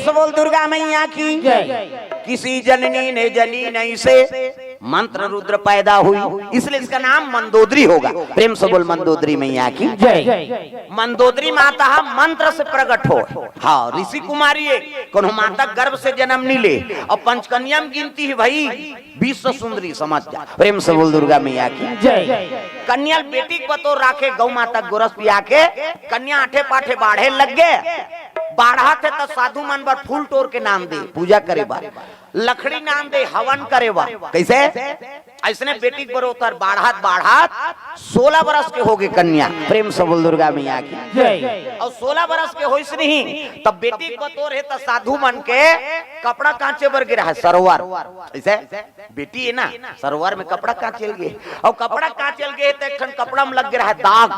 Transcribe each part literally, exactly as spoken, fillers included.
से बोल दुर्गा मैया की। जय। किसी जननी ने जनी नहीं से मंत्र रुद्र पैदा हुई, इसलिए इसका नाम मंदोदरी होगा। प्रेम से बोल मंदोदरी मैया की। जय। मंदोदरी माता ह मंत्र से प्रकट हो। हाँ, ऋषि कुमारी है, कोनो माता गर्भ से जन्म नहीं ले। और पंचकन्या में गिनती है भाई, विश्व सुंदरी समझ जा। प्रेम से बोल दुर्गा मैया की। जय। कन्या ल बेटी के बतोर राखे, गौ माता गोरस पिया के कन्या आठे पाठे बाढ़े लग गे। बाढ़त हे त साधु मन बर फूल टोर के नाम दे, पूजा करे बर, लकड़ी नाम दे, हवन करे बर। कैसे? ऐसने बेटी के बरोतर बाढ़त बाढ़त सोलह बरस के हो गे कन्या। प्रेम से बोल दुर्गा मैया की। जय। और सोलह बरस के होइस नहीं, तब बेटी के बतोर हे त साधु मन के कपड़ा कांचे बर गे रहा है सरोवर। ऐसे बेटी है ना, सरोवर में कपड़ा कांचे ल गे, और कपड़ा कांचे ल गे त एक ठन कपड़ा में लग गे रहा है दाग।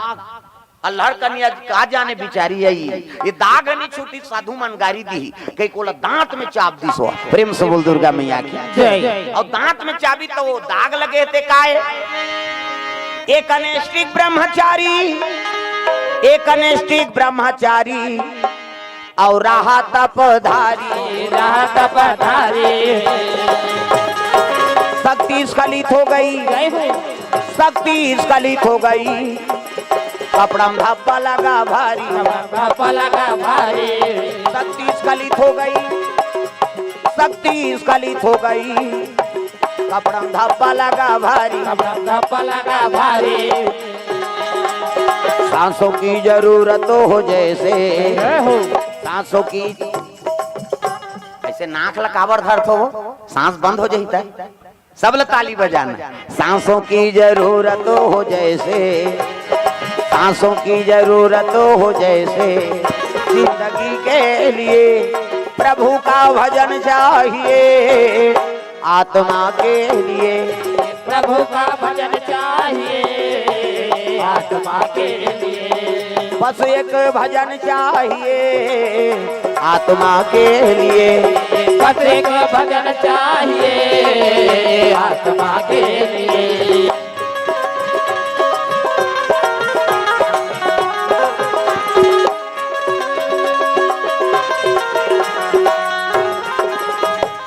अल्हड़ कन्या का जाने बिचारी आई, ये दाग नहीं छूटी, साधु मन गारी दी, कहीं कोला दांत में चाप दिस हो। प्रेम से बोल दुर्गा मैया की। जय। और दांत में चाबी तो वो दाग लगे थे काय। एक अनिष्टिक ब्रह्मचारी, एक अनिष्टिक ब्रह्मचारी और रहा तपधारी। रहा तपधारी। शक्ति स्खलित हो गई, जय हो। शक्ति स्खलित हो गई, कपड़ा में धब्बा लगा भारी। कपड़ा में धब्बा लगा भारी। शक्ति स्खलित हो गई, शक्ति स्खलित हो गई, कपड़ा में धब्बा लगा भारी। कपड़ा में धब्बा लगा भारी। सांसों की जरूरत हो जैसे, जय हो। सांसों की, ऐसे नाक ला काबर धरथो, सांस बंद हो जाता है। सब ल ताली बजाना। सांसों की जरूरत हो जैसे, सांसों की जरूरत हो जैसे, जिंदगी के लिए प्रभु का भजन चाहिए, आत्मा के लिए। प्रभु का भजन चाहिए आत्मा के लिए। बस एक भजन चाहिए आत्मा के लिए। बस एक भजन चाहिए आत्मा के लिए।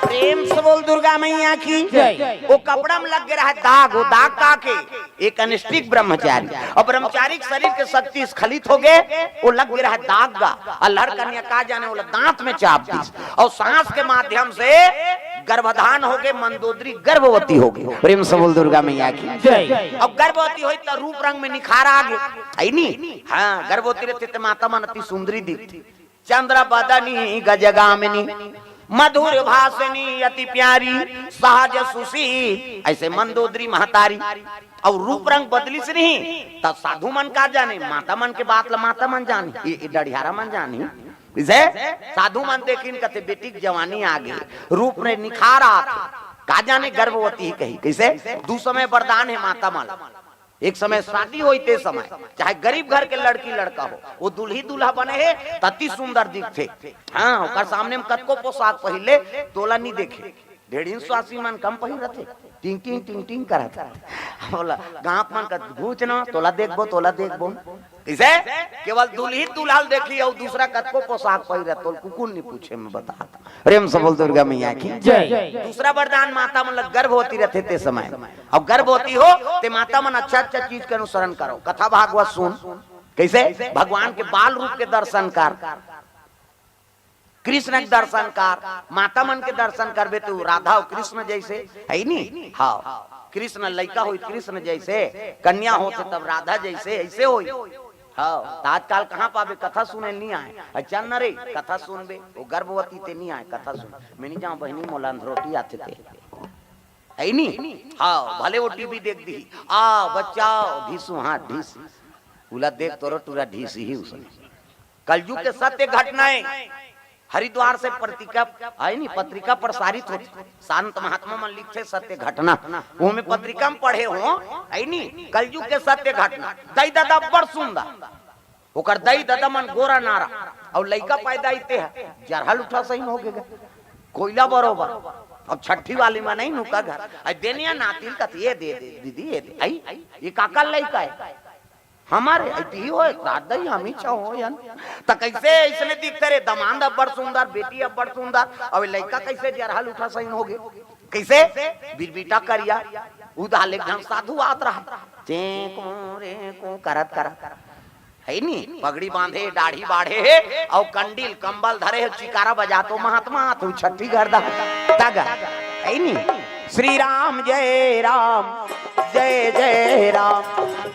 प्रेम से बोल दुर्गा मैया की। जय। वो कपड़ा में लग गे रहा है दाग, वो दाग का के एक अनिष्टिक ब्रह्मचारी, और ब्रह्मचारी के शरीर के शक्ति स्खलित हो गे, वो लग गे रहा है दाग गा। अल्हड़ कन्या का जाने, वो दांत में चाप दिस, और सांस के माध्यम से गर्भधान हो गे, मंदोदरी गर्भवती हो गे। प्रेम से बोल दुर्गा मैया की। जय। अब गर्भवती होई त रूप रंग में निखार आ गे, है नी? हाँ, गर्भवती रहते त माता मन अति सुंदरी दिखती। चंद्र बदनी गजगामिनी, मधुर भाषिणी अति प्यारी, सहज सुशी, ऐसे मंदोदरी महतारी। और रूप रंग बदलिस नहीं, तब साधु मन का जाने, माता मन के बात ला माता मन जाने, ये, ये डढ़ियारा मन जाने। इसे साधु मन देखिन, कथे, "बेटी के जवानी आ गे, रूप में निखार आत हे, का जाने गर्भवती ही कही।" कैसे? दू समय वरदान हे माता मन। एक समय शादी होई ते समय, चाहे गरीब घर के लड़की लड़का हो, वो दुल्ही दूल्हा बने हे, त अति सुंदर दिखथे। हाँ, ओकर सामने में कतको पोशाक पहिर ले, तोला नी देखे। ढेड़िन स्वासी मन कम पहिरथे, टिंग टिंग टिंग टिंग करत। बोला, गाँव मन का घूच ना, तोला देखबो, तोला देखबो। इसे केवल दुल्ही दुल्हा ल देखी, और दूसरा कतको पोशाक पहिरत, तोल कुकुर नी पूछे, मैं बता। प्रेम से बोल दुर्गा मैया की। जय। दूसरा वरदान, माता मन ल गर्भवती रहथे ते समय, अब गर्भवती हो ते माता मन अच्छा अच्छा चीज के अनुसरण करो, कथा भागवत सुन, कैसे भगवान के बाल रूप के दर्शन कर, कृष्ण के दर्शन कर, माता मन के दर्शन करबे तो राधा और कृष्ण जैसे, है नी? हाँ, कृष्ण लइका होई कृष्ण जैसे, कन्या होथे तब राधा जैसे, ऐसे होई। हाँ, त आजकल कहाँ पाबे, कथा सुने नहीं आए। अच्छा न रे, कथा सुनबे, वो गर्भवती ते नहीं आए, कथा सुन। मैं नहीं जाऊँ बहिनी, मोला अंधरोटी आथे ते। है नी? हाँ, भले वो टीवी देख दी, आ बचाओ, ढीसू, हाँ, ढीस। उला देख तोरो टूरा ढीस ही उसने। कलयुग के सत्य घटनाएं, हरिद्वार से पत्रिका, है नी, पत्रिका प्रसारित होथे, संत महात्मा मन लिखथे सत्य घटना, ओमे पत्रिका में पढ़े हो, है नी, कलयुग के सत्य घटना। दई ददा बड़ सुंदर, ओकर दई ददा मन गोरा नारा, और लइका पैदा इते है, जरहल उठा सही हो गए, कोयला बरोबर। अब छठी वाली में नहीं नुका घर, आई देनिया नातिल कत, "ये दे दे दीदी, ये दे।" आई, ये काका लइका है। हमारे अइती होय, दादा ही हम ही छो होयन। त कइसे अइसने दिखते रे, दमांद अब्बड़ सुंदर, बेटी अब्बड़ सुंदर, अब लइका कइसे जरहल उठा सही होगे? कइसे? बिरबिटा करिया, उधाले एक झन साधु आत रहा, चें कों रे कों करत करत, हइ नी, पगड़ी बांधे, दाढ़ी बाढ़े हे, अउ कंडील कंबल धरे हे, चिकारा बजात हे महात्मा, तू छट्ठी घर दा, तग, हइ नी, श्री राम जय राम, जय जय राम।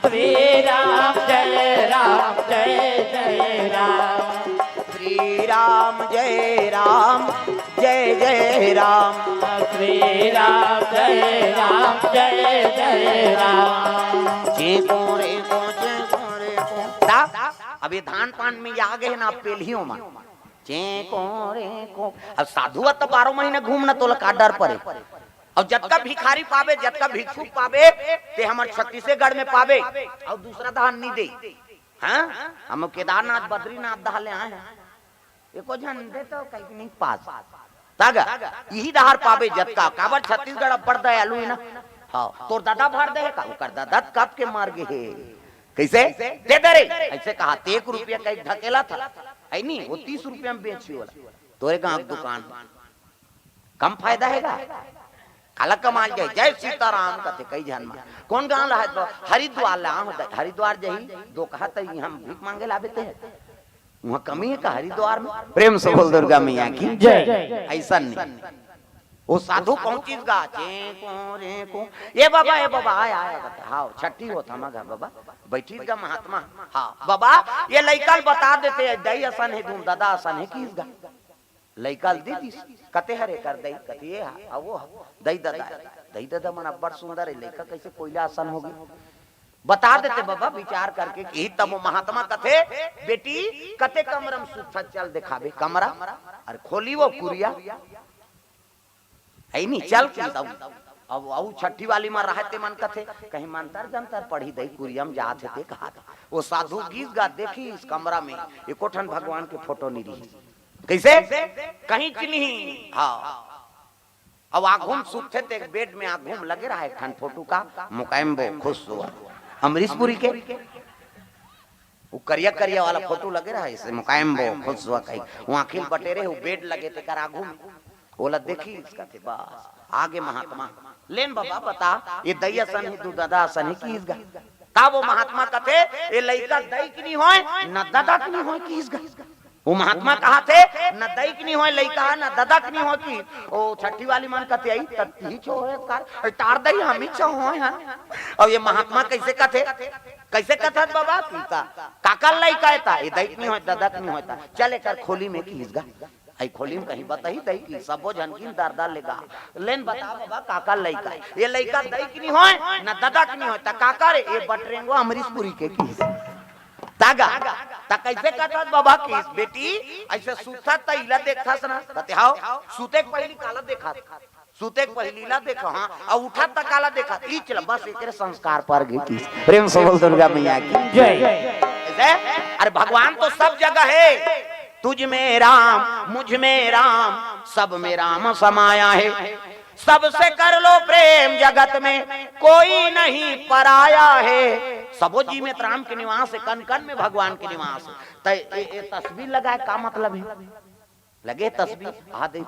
श्री राम जय राम जय जय राम। श्री राम जय राम जय जय राम। श्री राम जय राम जय जय राम। चें कों रे कों, चें कों रे कों। ता, अब ये धान पान में आ गए ना पेलियों में। चें कों रे कों। अब साधु ह त बारह महीना घूमना, तोला का डर परे? अउ जतका भिखारी पाबे, जतका भिक्षुक पाबे, ते हमर छत्तीसगढ़ में पाबे, अउ दूसरा डहर नी दे। हाँ, हम केदारनाथ, बद्रीनाथ डहर ले आए हैं, एको झन दे तो कहीं नहीं पास। तग, इही डहर पाबे जतका, काबर छत्तीसगढ़ अब्बड़ दयालु हे ना। हाँ, तोर दादा भर दे हे का? ओकर दादा कब के मर गे हे। कइसे? दे दे रे। अइसे कहा, ते एक रुपया का एक ढकेला था, हइ नी, वो तीस रुपया में बेची ओला। तोरे गाँव के दुकान, कम फायदा हे गा? काला कमाल जाए, जय सीताराम कथे कई झन मा। कोन गांव ला हे तो? हरिद्वार ला, हाँ, हरिद्वार जही, दो कहा त हम भीख मांगे ला बेते हैं। वहाँ कमी हे का हरिद्वार में? प्रेम से बोल दुर्गा मैया की जय। अइसन नहीं। वो साधु पहुंचिस गा, चें कों रे कों। ए बाबा, ए बाबा, आय, आय, आय, बता, हाँ, छट्ठी होत हमा घर बाबा, बइठिस गा महात्मा। हाँ, बाबा, ये लइका ल बता देते, दई असन हे, धूम दादा असन हे, किस गा। लइका ल दे दिस, कते हरे कर दई, कते ये हा, आ वो हा, दई ददा, दई ददा मन अब्बड़ सुंदर हे, लइका कइसे कोइला असन होगे? बता देते बाबा, विचार करके कि तब वो महात्मा कथे, बेटी, कते कमरा में सुत्था, चल देखाबे कमरा, अरे खोली वो कुरिया, हइ नी, चल की तब। अब अउ छट्ठी वाली मा रहय ते मन कथे, कहीं मंतर जंतर पढ़ी दई कुरिया में जात हे ते कहा था। वो साधु गीस गा देखिस कमरा में, एको ठन भगवान के फोटो नी रहिस। कइसे? कहीं च नहीं। हाँ। अब आघू म सुतथे ते बेड में आघू म लगे रहा एक ठन फोटो का, मुकायम बो खुश हुआ। अमरीश पुरी के। वो करिया करिया वाला फोटो लगे रहा, इसे मुकायम बो खुश हुआ कही। वो आँखी ल बटेरे, वो बेड लगे तेकर आघू में। ओला देखिस कथे, बस, आगे महात्मा। लेन बाबा, बता, ये दई असन हे, दू ददा असन हे, किस गा। तब वो महात्मा कथे, ये लइका दई के नी होय, न ददा के नी होय, किस गा। वो महात्मा कहा थे, न दई के नी होय लइका, न ददा के नी होय कि। ओ छट्ठी वाली मन कथे, आई तत्ती छो होय कार, तार दई हम ही छो होय हन। अउ ये महात्मा कइसे कथे, कइसे कथत बाबा, किस गा, काकर लइका हे ता, ये दई के नी होय, ददा के नी होय ता, चल एकर खोली में किस गा। आई खोली में कहीं बताही दई कि सबो झन किन दर दर ले गा। लेन बता बाबा, काकर लइका हे? ये लइका दई के नी होय, न ददा के नी होय, त काकर हे? ये बटरेंगो अमरीश पुरी के किस। तगा, त कइसे कथस बाबा किस, बेटी, अइसे सुतत त इला देखथस ना? कथे, हाव, सुते के पहिली काला देखत? सुते के पहिली ला देखा, हाँ, अउ उठत त काला देखत? इच ला, बस एकरे संस्कार पर गे किस। प्रेम से बोल दुर्गा मैया की जय। जय। अरे भगवान तो सब जगह है, तुझ में राम, मुझ में राम, सब में राम समाया है। सबसे कर लो प्रेम जगत में, कोई नहीं पराया है। सबो जी में त राम के निवास हे, कन कन में भगवान के निवास हे। त ये, ये तस्वीर लगाए का मतलब हे? लगे तस्वीर, आ दे,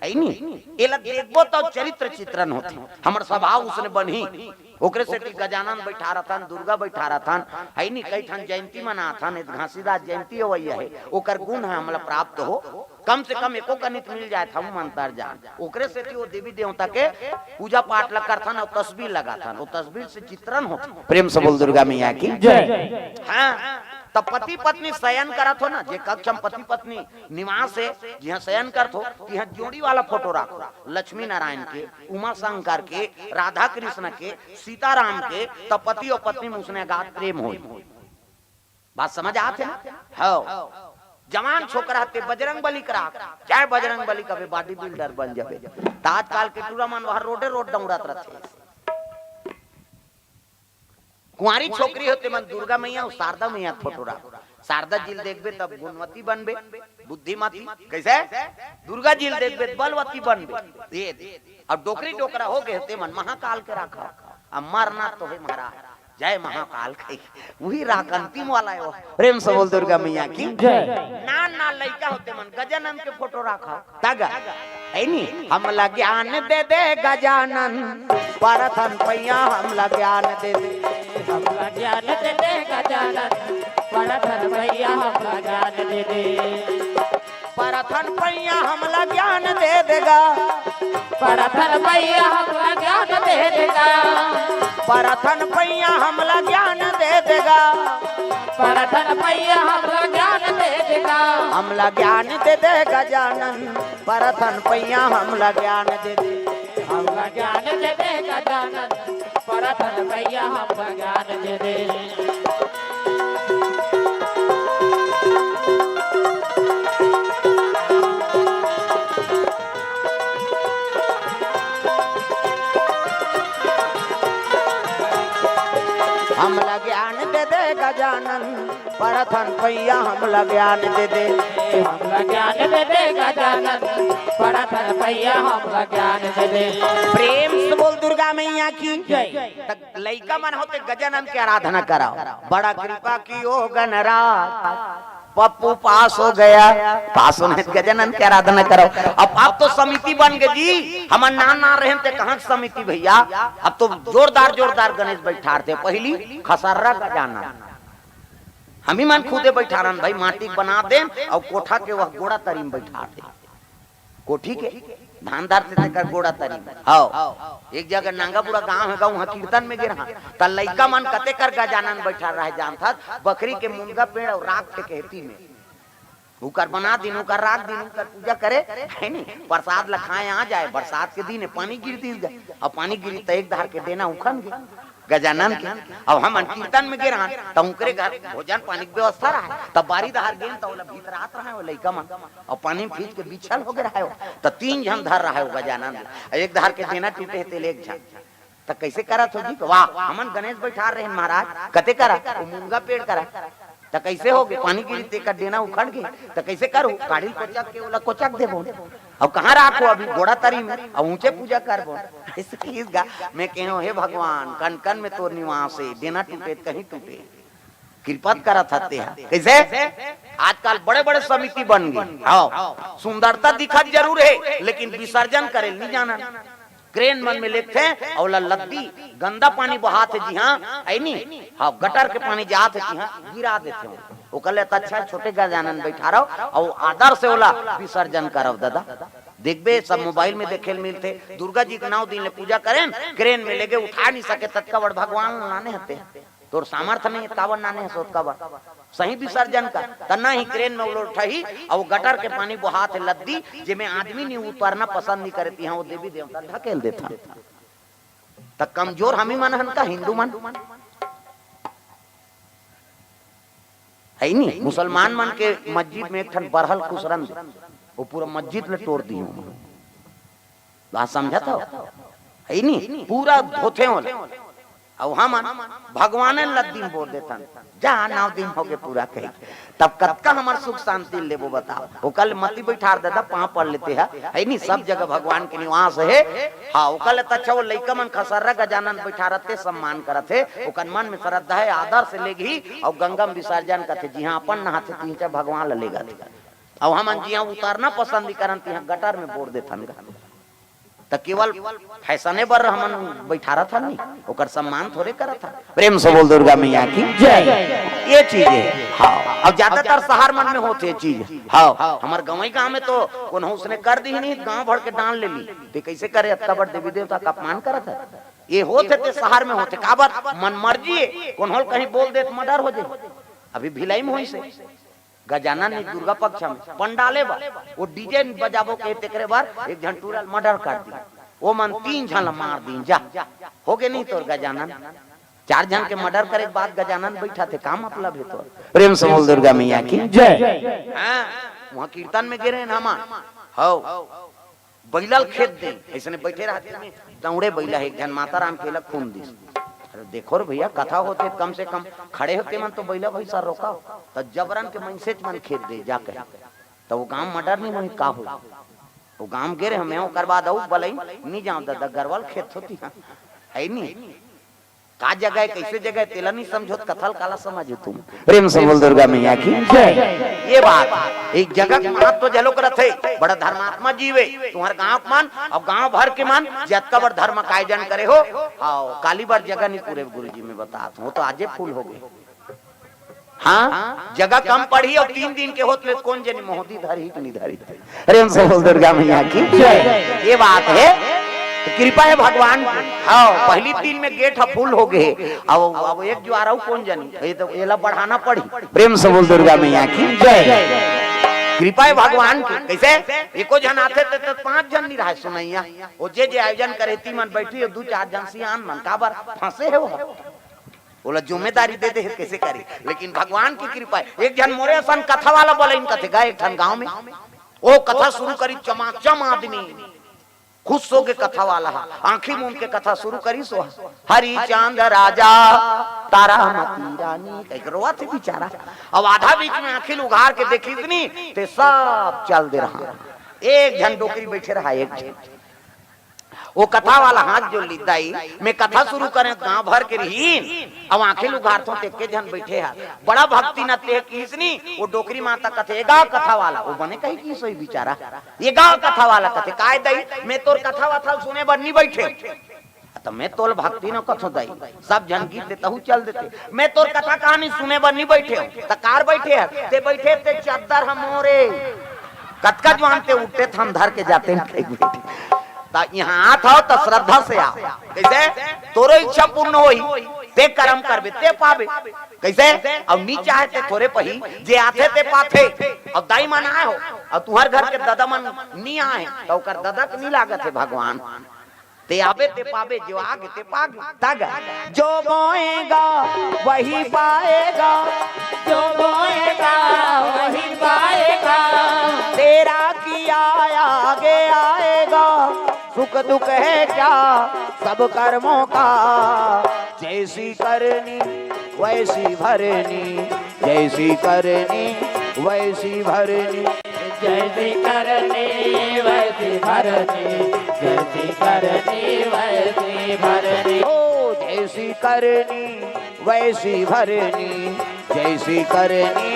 हे नी? एला देखबो त चरित्र चित्रण होथे, हमर स्वभाव उसने बनही। ओकरे सेती गजानन बइठा रथन, दुर्गा बइठा रथन, हे नी? कई ठन जयंती मनाथन, घासीदास जयंती होवइया हे, ओकर गुण ह हमला प्राप्त हो। कम से कम एको कनित मिल जाए, त हम अंतर जान। ओकरे सेती वो देवी देवता के पूजा पाठ ला करथन अउ तस्वीर लगाथन, वो तस्वीर से चित्रण होथे। प्रेम से बोल दुर्गा मैया की जय। हाँ, त पति पत्नी शयन करत हो ना, जे कक्ष म पति पत्नी निवास हे, जिहाँ शयन करत हो, तिहाँ जोड़ी वाला फोटो राखो, लक्ष्मी नारायण के, उमा शंकर के, राधा कृष्ण के, सीताराम के, त पति अउ पत्नी में उसने अगाध प्रेम होई। बात समझ आत हे ना? हव। जवान छोकरा हे ते बजरंग बली करा, चाहे बजरंग बली कबे body builder बन जाबे। त आजकल के टूरा मन वहाँ रोडे रोड दौड़त रथे। कुंवारी छोकरी हे ते मन दुर्गा मैया अउ शारदा मैया के फोटो राख। शारदा जी ल देखबे तब गुणवती बनबे, बुद्धिमती। कइसे? दुर्गा जी ल देखबे त बलवती बनबे। ये दे। अब डोकरी डोकरा हो गे हे ते मन महाकाल के राखा। अब मरना तो हे महाराज। जय महाकाल कही, उही राख अंतिम वाला हे वो। प्रेम से बोल दुर्गा मैया की। जय। नान नान लइका होते मन गजानन के फोटो राखा। तगा, हे नी? हमला ज्ञान दे दे गजानन, परथन पैया हमला ज्ञान दे दे। हमला ज्ञान दे दे गजानन, परथन पैया हमला ज्ञान दे दे। परथन पैया हमला ज्ञान दे देगा। परथन पैया हमला ज्ञान दे देगा। परथन पैया हमला ज्ञान दे देगा। परथन पैया हमला ज्ञान दे देगा। हमला ज्ञान दे दे गजानन, परथन पैया हमला ज्ञान दे दे। हमला ज्ञान दे दे गजानन, परथन पैया हमला ज्ञान दे दे। हमला ज्ञान दे दे गजानन, परथन पैया हमला ज्ञान दे दे। हमला ज्ञान दे दे गजानन, परथन पैया हमला ज्ञान दे दे। प्रेम से बोल दुर्गा मैया की जय। त लइका मन होते गजानन के आराधना कराओ। बड़ा कृपा कियो गणराज, पप्पू पास हो गया। पास होने गजानन के आराधना कराओ। अब, अब तो समिति बन गई जी। हमर नान नान रहेन ते कहाँ के समिति भैया? अब तो जोरदार जोरदार गणेश बैठारथे। पहली खसर्रा गजानन हमी मन खुदे बैठारन भाई, माटी बना देन अउ कोठा के वह गोड़ा तरी में बैठार देन। कोठी के धान धरथे तेकर गोड़ा तरी में। हव, एक जगह नांगापुरा गांव हे, उहाँ कीर्तन में गे रहा, त लइका मन कते कर गजानन बैठार रहे जानथस, बखरी के मुनगा पेड़ अउ राख के खेती में। उकर बना दिन, उकर राख दिन, उकर पूजा करे, हे नी? प्रसाद ल खाए आ जाए, बरसात के दिन हे, पानी गिर दिस गा, अउ पानी गिरी त एक धार के डेना उखन गे गजानन के। अब हमन कीर्तन में गे रहन, त उकरे घर भोजन पानी के व्यवस्था रहे, त बारी धार गेन, त ओला भीतरात रहे वो लइका मन, अउ पानी में भीज के बिछल हो गे रहे वो, त तीन झन धर रहे वो गजानन, अउ एक धार के डेना टूटे हे तेल एक झन। त कइसे करत हो जी? वाह, हमन गणेश बैठार रहेन महाराज, कते करा, वो मुनगा पेड़ करा। त कइसे हो गे? पानी गिरी तेकर डेना उखड़ गे, त कइसे करू? काढ़ी कोचक के ओला कोचक देबो। अब कहाँ राखो अभी? गोड़ा तरी में। अब ऊंचे पूजा करबो। अइसे किहिस गा, मैं कहेंव, हे भगवान, कन कन में तोर निवास हे, डेना टूटे त कहीं टूटे। कृपा करत हते हा। कइसे? आजकल बड़े-बड़े समिति बन गे। हव, सुंदरता दिखत जरूर हे, लेकिन विसर्जन करे ल नी जानन। क्रेन मन में लेगथे, अउ ओला लद्दी, गंदा पानी बहात हे जिहाँ, हे नी? हव, गटर के पानी जात हे जिहाँ, गिरा देथे। ओकर ले त अच्छा छोटे गजानन बैठारव, अउ आदर से ओला विसर्जन करव ददा। देखबे, सब मोबाइल में देखे ल मिलथे। दुर्गा जी के नौ दिन ले पूजा करेन, क्रेन में लेगे उठा नी सके, ततका बड़ भगवान लाने हते। तोर सामर्थ नहीं हे, काबर नाने हस ओतका बड़? सही विसर्जन कर, त नहीं क्रेन में ओला उठाही, अउ गटर के पानी बोहात हे लद्दी, जेमे आदमी नी उतरना पसंद नी करे, तिहाँ वो देवी देवता ढकेल देथन। त कमजोर हमी मन हन का हिंदू मन? हे नी, मुसलमान मन के मस्जिद में एक ठन बरहल खुसरन दे, वो पूरा मस्जिद ल टोर दिही। बात समझत हव? हे नी, पूरा धोथे ओला। अउ हमन भगवाने ल लद्दी म बोर देथन, जा नौ दिन होगे पूरा कही। तब कतका हमर सुख शांति लेबो बताव? ओकर ले मती बैठार ददा, पाँव पड़ लेते ह, हे नी, सब जगह भगवान के निवास हे। हाँ, ओकर ले त अच्छा वो लइका मन खसर्रा गजानन बैठारत हे, सम्मान करत हे, ओकर मन में श्रद्धा हे, आदर से लेगही, अउ गंगा म विसर्जन करथे, जिहाँ अपन नहाथे तिहचा भगवान ल लेगथे। अउ हमन जिहाँ उतरना पसंद नी करन, तिहाँ गटर में बोर देथन गा। त केवल फैसने बर हमन बैठारत हन नी, ओकर सम्मान थोरे करत हन। प्रेम से बोल दुर्गा मैया की जय। ये चीज हे। हाँ, अब ज्यादातर शहर मन में होथे ये चीज। हाँ, हमर गंवई गांव में तो कोनो उसने कर दिही नी, गांव भर के डांट लेही। ते कइसे करे, अतका बड़ देवी देवता का अपमान करत हे? ये होथे ते शहर में होथे, काबर मन मर्जी हे, कोनो ल कहीं बोल दे त मर्डर हो जाही। अभी भिलाई में होइस हे। गजानन नी दुर्गा पक्ष में पंडाले बर, वो डीजे बजाबो कहे तेकरे बर एक झन टूरा ल मर्डर कर दिस। वो मन तीन झन ल मार दिस, जा, होगे नी तोर गजानन। चार झन के मर्डर करे के बाद गजानन बैठाथे, का मतलब हे तोर? प्रेम से बोल दुर्गा मैया की जय। हाँ, उहाँ कीर्तन में गे रहेन हमन। हव। बइला ल खेद दे, अइसने बइठे रहते में दौड़े बइला हे, एक झन माता राम के ल खून दिस। अरे देखो रे भइया, कथा होथे, कम से कम खड़े होते मन तो बइला भइसा रोका, त जबरन के मनसेच मन खेद दे जाके। त वो गांव मर्डर नी होही का होही? वो गांव गे रहेंव मैं, ओकर बाद अउ बलई नी जांव ददा, गरवा ल खेदथों तिहाँ, हे नी? का जगह हे, कइसे जगह हे, तेला नइ समझो त कथा ल काला समझे तुम। प्रेम से बोल दुर्गा मैया की जय। ये बात, एक जगह के महत्व जलोक रथे, बड़ा धर्मात्मा जीव हे, तुम्हर गांव के मन अउ गांव भर के मन, जतका बड़ धर्म का आयोजन करे हो, हाँ, काली बर जगह नइ पूरे, गुरुजी मैं बतात हूँ, वो तो आजे फुल हो गे। हाँ, जगह कम पड़ही अउ तीन दिन के होत ले कोन जनी मोहदी धरही कि नइ धरही। प्रेम से बोल दुर्गा मैया की जय। ये बात हे, तो कृपा हे भगवान की। हाँ, पहली तीन में गेट ह फुल हो गे, अब, अब एक जुआर अउ कोन जनी, ये तो एला बढ़ाना पड़ही। प्रेम से बोल दुर्गा मैया की जय। कृपा हे भगवान की। कइसे? एको झन आथे ते, ते पांच झन नइ रहय सुनइया, वो जे जे आयोजन करे ती मन बइठही, दू चार झन सियान मन, काबर फंसे हे वो। ओला जिम्मेदारी दे दे हे, कइसे करे? लेकिन भगवान की कृपा हे, एक झन मोरे असन कथा वाला बलाइन कथे गा एक ठन गांव में। वो कथा शुरू करी, चमाचम आदमी खुश हो के कथा वाला हा, आंखी मूंद के कथा शुरू करी सो, हरिचंद राजा, तारामती रानी, कहिके रोवत हे बेचारा। अब आधा बीच में आंखी ल उघार के देखिस नी, ते सब चल दे रहा, एक झन डोकरी बइठे रहा, एक झन। वो कथा वाला हाथ जोड़ लिस, दाई, मैं कथा शुरू करेंव, गांव भर के रहिन, अब आंखी ल उघारथंव, ते एके झन बइठे हे। बड़ा भक्ति न ते किहिस नी, वो डोकरी माता कथे, "ए गा कथा वाला", वो बने कही कि सोई बेचारा, "ए गा कथा वाला", कथे, "काय दाई, मैं तोर कथा वथा ल सुने बर नइ बइठेंव।" त मैं तोला भक्ति न कथंव दाई, सब झन गीत देते, तहूं चल देते। मैं तोर कथा कहानी सुने बर नइ बइठेंव, त काबर बइठे हस? ते बइठे ते चद्दर ह मोरे। कतका जुआर ते उठे त हम धर के जातेन कहिके। त इहां आत हव त श्रद्धा से आ। कइसे? तोरो इच्छा पूर्ण होही, ते करम करबे, ते पाबे। कइसे? अउ नइ चाहे ते थोरे पही, जे आथे ते पाथे। अउ दाई मन आय हो, अउ तुंहर घर के ददा मन नइ आय, त ओकर ददा के नइ लागत हे भगवान। ते आबे ते पाबे, जो आगे ते पागे। तग। जो बोएगा वही पाएगा, जो बोएगा वही पाएगा। तेरा किया आगे आएगा, सुख दुख है क्या सब कर्मों का। जैसी करनी वैसी भरनी, जैसी करनी वैसी भरनी। जैसी करनी वैसी भरनी, जैसी करनी वैसी भरनी। ओ जैसी करनी वैसी भरनी, जैसी करनी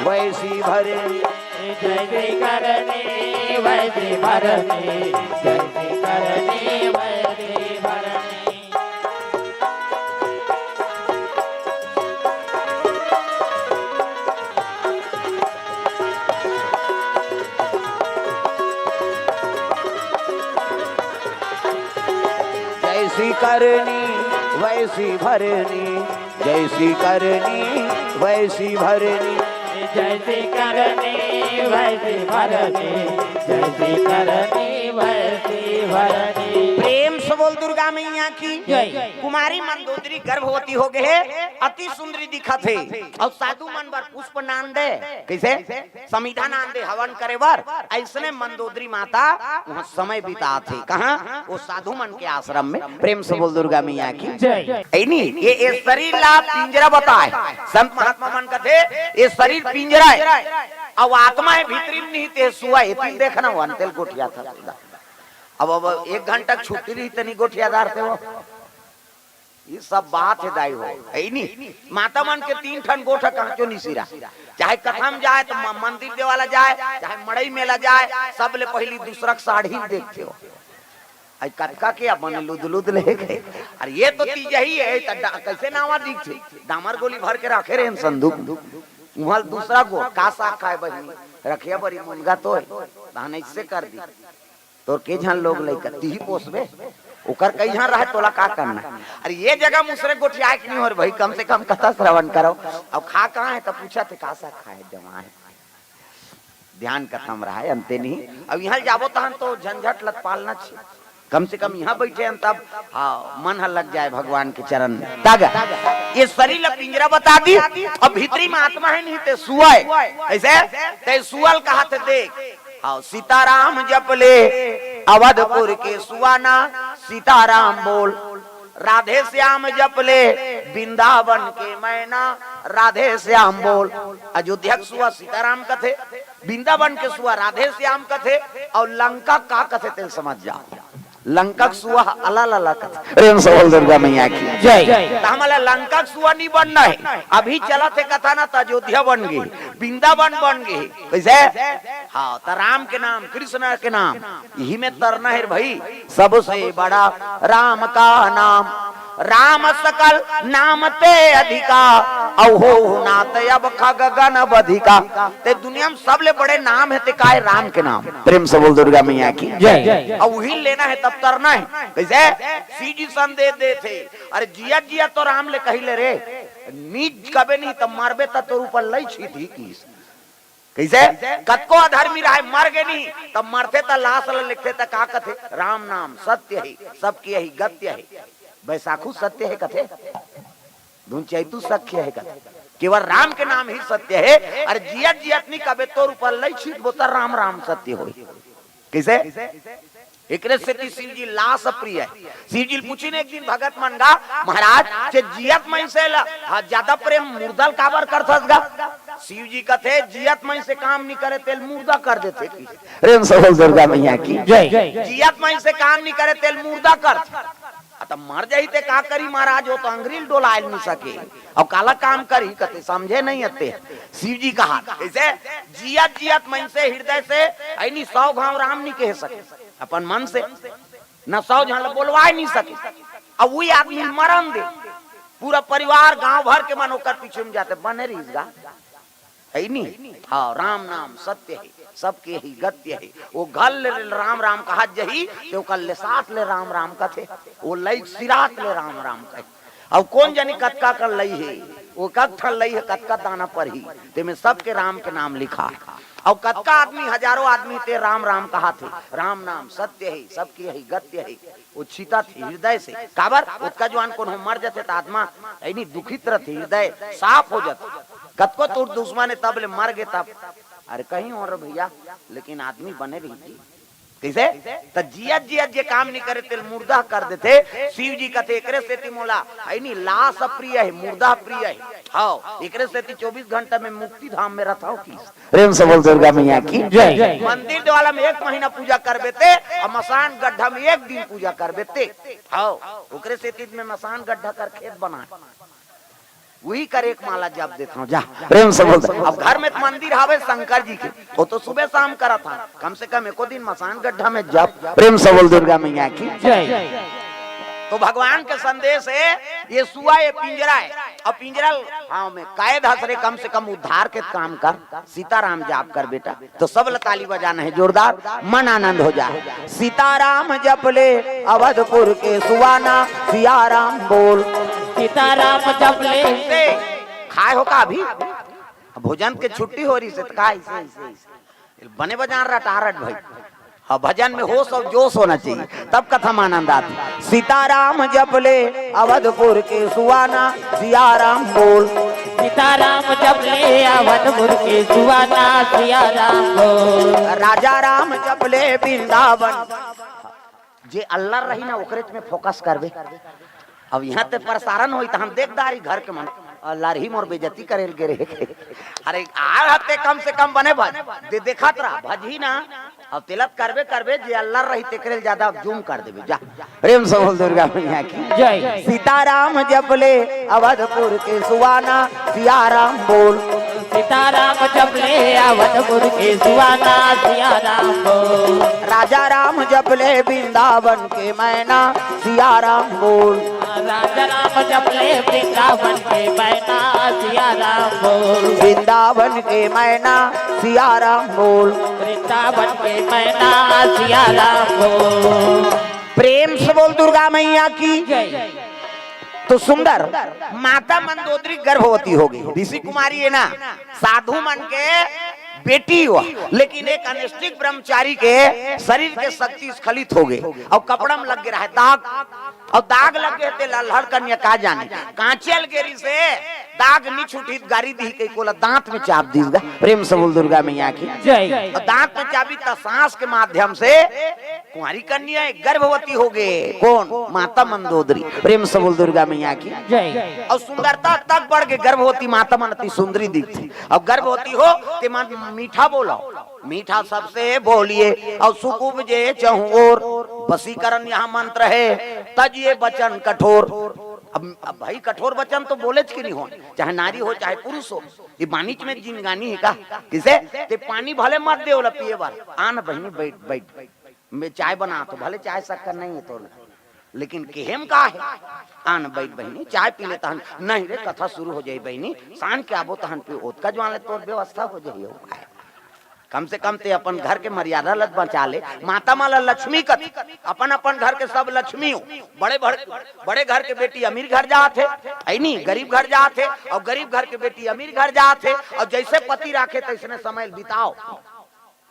वैसी भरनी। जैसी करनी वैसी भरनी, जैसी करनी वैसी भरनी। जैसी करनी वैसी भरनी, जैसी करनी वैसी भरनी। जैसी करनी वैसी भरनी, जैसी करनी वैसी भरनी। प्रेम से बोल दुर्गा मैया की जय। कुमारी मंदोदरी गर्भवती हो गे हे, अति सुंदरी दिखत हे, अउ साधु मन बर पुष्प नान दे, कइसे? समिधा नान दे हवन करे बर। अइसने मंदोदरी माता उहां समय बितात हे। कहां? वो साधु मन के आश्रम में। प्रेम से बोल दुर्गा मैया की जय। ए नी, ये, ये शरीर ला पिंजरा बताय। संत महात्मा मन कथे, ये शरीर पिंजरा हे, अउ आत्मा हे भीतरी म निहित हे सुआ हे। एती देखना, वो अंते ल गोठियाथे। अब, अब एक घंटा छुट्टी रही, तनी गोठियादार थे वो। ये सब बात हे दाई हो, हे नी? माता मन के तीन ठन गोठ ह कांचो नइ सिरा। चाहे कथा म जाय त म-, मंदिर देवाला जाय, चाहे मड़ई मेला जाय, सबले पहिली दूसरा के साड़ी ल देखथे हो। अई कतका के अपन लुद लुद ले गे। अरे ये तो तीजही हे, त डा-, कइसे नावा दिखथे? डामर गोली भर के राखे रहे संदूक। उहां ल दूसरा गोठ, का साग खाय बहिनी? रखिया बरी मुनगा तो हे, तहन अइसे कर दी। तोर के झन लोग लइका, तिही पोसबे, ओकर कई झन रहय, तोला का करना? अरे ये जगह मुसरे गोठियाय के नइ होय रे भई, कम से कम कथा श्रवण करव। अब खा कहां हे त पूछत हे, का साग खाय, जमा हे। ध्यान कथा म रहय, अंते नहीं। अब इहां ल जाबो तहन तो झंझट ल त पालना छे। कम से कम इहां बइठे हन तब, हां, मन ह लग जाय भगवान के चरण में। तग, ये शरीर ल पिंजरा बता दी, अब भीतरी म आत्मा हे नहीं ते सुआ हे। अइसे, ते सुआ ल कहाथे देख, हां, सीताराम जप ले, अवधपुर के सुआ ना, सीताराम बोल। राधे श्याम जप ले, वृंदावन के मैना, राधे श्याम बोल। अयोध्या के सुआ सीताराम कथे, वृंदावन के सुआ राधे श्याम कथे, अउ लंका का कथे, तेला समझ जाव। लंका के सुआ अलग अलग कथे। प्रेम से बोल दुर्गा मैया की। जय। त हमला लंका के सुआ नहीं बनना हे। अभी चलत हे कथा ना, त अयोध्या बन गे, वृंदावन बन गे। कइसे? हाँ, त राम के नाम, कृष्ण के नाम, इही में तरना हे रे भाई। सबसे बड़ा राम का नाम, राम सकल नाम ते अधिका, अउ होहु नाथ अब खग गण बधिका। ते दुनिया में सबले बड़े नाम हे ते काय? राम के नाम। प्रेम से बोल दुर्गा मैया की। जय। अउ उही लेना हे तब तरना हे। कइसे? शिव जी संदेश देथे, अरे जियत जियत तो राम ले कहि ले रे, नीच कबे नहीं त मरबे त तोर ऊपर लई छीटही किस। कइसे? कतको अधर्मी रहे, मर गे नहीं, तब मरथे त लाश ल लिखथे त का कथे? राम नाम सत्य हे, सबके यही गत्य हे। बैसाखू सत्य हे कथे, धुन चैतू सत्य हे कथे, केवल राम के नाम ही सत्य हे। अरे जियत जियत नहीं कबे तोर ऊपर लई छीटबो त राम राम सत्य होही। कइसे? एकरे सेती शिव जी लाश प्रिय हे। शिव जी ल पूछिन एक दिन भगत मन गा, महाराज, जे जियत मइनसे ल, हाँ, ज्यादा प्रेम मुर्दा ल काबर करथस गा? शिव जी कथे, जियत मइनसे काम नहीं करे तेल मुर्दा कर देथे कि। प्रेम से बोल दुर्गा मैया की। जय। जियत मइनसे काम नहीं करे तेल मुर्दा कर। आ, त मर जाही ते का करी महाराज, वो तो अंगरी ल डोलाय नहीं सके। अब काला काम करी कथे, समझे नहीं अते। शिव जी कहा, कइसे? जियत जियत मइनसे हृदय से, अइनी सौ घाव राम नहीं कह सके अपन मन से, न सौ झन ल बोलवाय नहीं सके। अब वही आदमी मरन दे, पूरा परिवार गांव भर के मन ओकर पीछे में जाथे, बने रहिस गा। हे नहीं? हाँ, राम नाम सत्य हे, सबके यही गत्य हे। वो घर ले राम राम कहत जही, ते ओकर लेसात ले राम राम कथे, वो लइक सिरात ले राम राम कहे। अब कोन जनी कतका कर लई हे, वो कतका लई हे, कतका दाना परही, तेमे सबके राम के नाम लिखा हे। अउ कतका आदमी, हजारों आदमी ते राम राम कहत हे, राम नाम सत्य हे, सबके यही गत्य हे। वो छितत हे हृदय से। काबर? ओतका जुवार कोनो मर जाथे त आत्मा, अइनी दुखित रथे, हृदय साफ हो जाथे। कतको तोर दुश्मन हे तब ले मर गे तब, अरे कहीं हो रे भैया, लेकिन आदमी बने रही जी। कइसे? त जियत जियत जे काम नहीं करे तेल मुर्दा कर देथे। शिव जी कथे, एकरे सेती मोला, अइनी लाश प्रिय हे, मुर्दा प्रिय हे। हाँ, एकरे सेती चौबीस घंटा में मुक्ति धाम में रथव किस। प्रेम से बोल दुर्गा मैया की। जय। मंदिर देवाला में एक महीना पूजा करबे ते, अउ मसान गड्ढा में एक दिन पूजा करबे ते। हाँ, ओकरे सेती में मसान गड्ढा कर खेत बना, वही कर एक माला जप देथव जा। प्रेम से बोल दे। अब घर में त मंदिर हावे शंकर जी के, वो तो सुबह शाम करत हन, कम से कम एको दिन मसान गड्ढा में जप। प्रेम से बोल दुर्गा मैया की। जय। तो भगवान के संदेश हे, ये सुआ, ये पिंजरा हे, अब पिंजरा, हाँ, में कैद हस रे, कम से कम उद्धार के काम कर, सीताराम जाप कर बेटा। तो सब ल ताली बजाना हे जोरदार, मन आनंद हो जाए। सीताराम जप ले अवधपुर के सुवाना, सिया राम बोल। सीताराम जप ले। से खाए हो का अभी? अब भोजन के छुट्टी हो रही से त का ऐसे, ऐसे, ऐसे। बने बजान रटारट भाई। हाँ, भजन में होश और जोश होना चाहिए, तब कथा में आनंद आथे। सीताराम जप ले अवधपुर के सुवाना, सिया राम बोल। सीताराम जप ले अवधपुर के सुवाना, सिया राम बोल। राजा राम जप ले वृंदावन। जे अल्लर रही ना, ओकरेच में फोकस करबे। अब इहाँ ते प्रसारण होई, त हम देख डारी घर के मन, अल्लर ही मोर बेइज्जती करेल गे रहे। अरे, आ हते कम से कम बने भज, दे देखत रहा, भजही ना। अब तेला त करबे करबे, जे अल्लर रही, तेकरे ले ज्यादा जूम कर देबे, जा। प्रेम से बोल दुर्गा मैया की। जय। सीताराम जप ले अवधपुर के सुवाना, सिया राम बोल। सीताराम जप ले अवधपुर के सुवाना, सिया राम बोल। राजा राम जप ले वृंदावन के मैना, सिया राम बोल। राजा राम जप ले वृंदावन के मैना, सिया राम बोल। वृंदावन के मैना, सिया राम बोल। वृंदावन के मैना, सिया राम बोल। प्रेम से बोल दुर्गा मैया की। जय। तो सुंदर माता मंदोदरी गर्भवती हो गई, ऋषि कुमारी हे ना, साधु मन के बेटी हुआ, लेकिन एक अनिष्टिक ब्रह्मचारी के शरीर के शक्ति स्खलित हो गई अउ कपड़ा में लग गे रहा हे दाग, अउ दाग लग गे ते अल्हड़ कन्या का जाने, कांचे ल गे रहिसे दाग नी छूटी त गारी दिही कहि के ओला दांत में चाप दिस गा। प्रेम से बोल दुर्गा मैया की। जय। अउ दांत में चाबी त सांस के माध्यम से कुंवारी कन्या गर्भवती हो गए। कौन? माता मंदोदरी। प्रेम से बोल दुर्गा मैया की। जय। अउ सुंदरता तक बढ़ गे, गर्भवती माता मन अति सुंदरी दिखथे। अउ गर्भवती हो ते मन मीठा बोलो, मीठा सबसे बोलिए, अउ सुख उपजे चहुओर। वशीकरण यहाँ मंत्र है, तज ये वचन कठोर। अब, अब भाई, कठोर वचन तो बोलेच के नहीं हो, चाहे नारी हो, चाहे पुरुष हो। ये बानीच में जिनगानी हे का? किसे? ते पानी भले मत दे ओला पिए बर, आन बहिनी, बैठ, बैठ, मैं चाय बना, तो भले चाय शक्कर नहीं है तोर, लेकिन केहेम का है? आन बैठ बहिनी, चाय पी ले तहन। नहीं रे, कथा शुरू हो जाई बहिनी, सांझ के आबो तहन पी, ओतका जुआन ले तोर व्यवस्था हो जाई। हो काय? कम से कम ते अपन घर के मर्यादा ल बचा ले। माता मन ल लक्ष्मी कथे, अपन अपन घर के सब लक्ष्मी हो। बड़े बड़-, बड़े घर के बेटी अमीर घर जात हे, है नी, गरीब घर जात हे, और गरीब घर के बेटी अमीर घर जात हे, और जैसे पति राखे तैसने समय बिताओ,